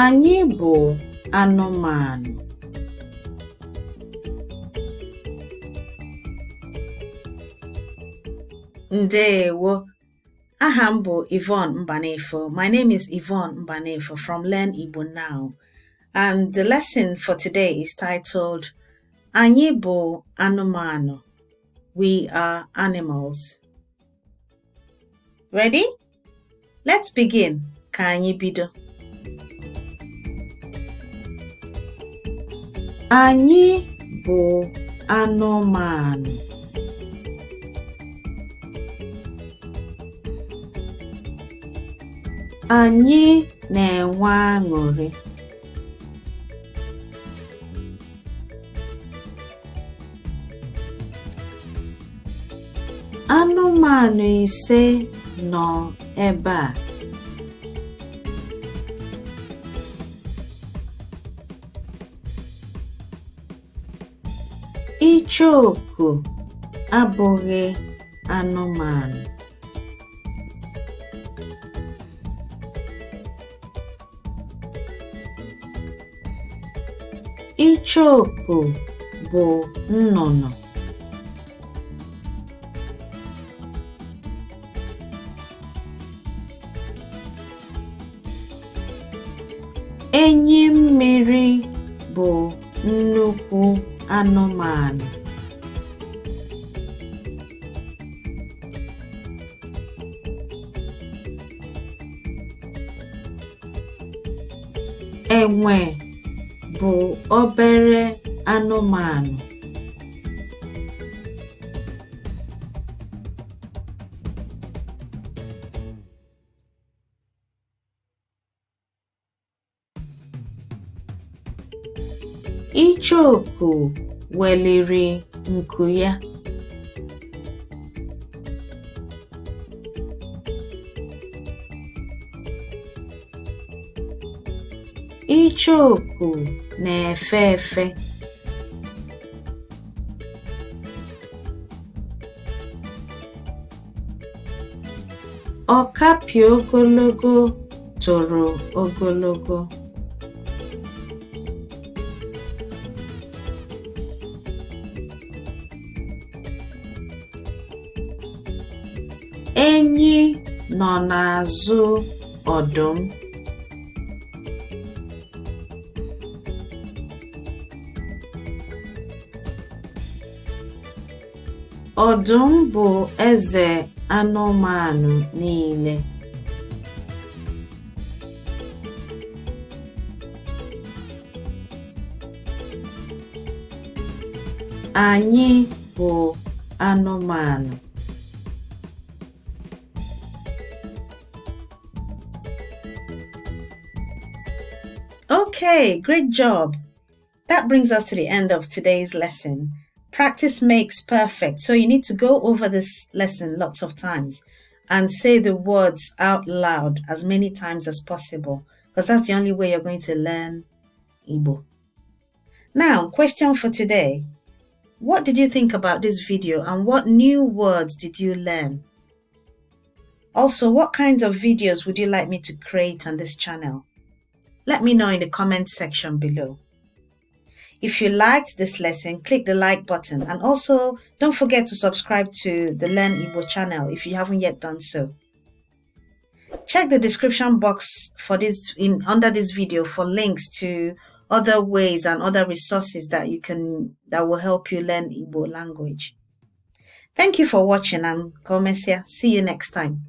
Anyị bụ anụmanụ. Ndewo. Aha m bụ Yvonne Mbanefo. My name is Yvonne Mbanefo from Learn Igbo Now. And the lesson for today is titled Anyị bụ anụmanụ. We are animals. Ready? Let's begin. Ka anyị bido. Anyị bụ anụmanụ. Anyị na-enwe aṅụrị. Anụmanụ ise nọ ebe a. Icheoku abụghị anụmanụ. Icheoku bụ nnụnụ. Enyi mmiri bụ nnukwu anụmanụ. Enwe bụ obere anụmanụ. Icheoku weliri nku ya. Icheoku na-efe efe. Ọkapị ogologo toro ogologo. Enyi nọ n'azụ ọdụm. Ọdụm bụ eze anụmanụ niile. Anyị bụ anụmanụ. Okay, great job. That brings us to the end of today's lesson. Practice makes perfect. So you need to go over this lesson lots of times and say the words out loud as many times as possible, because that's the only way you're going to learn Igbo. Now, question for today. What did you think about this video and what new words did you learn? Also, what kinds of videos would you like me to create on this channel? Let me know in the comment section below. If you liked this lesson, click the like button, and also don't forget to subscribe to the Learn Igbo channel if you haven't yet done so. Check the description box for this in under this video for links to other ways and other resources that you can that will help you learn Igbo language. Thank you for watching, and ka o mesịa. See you next time.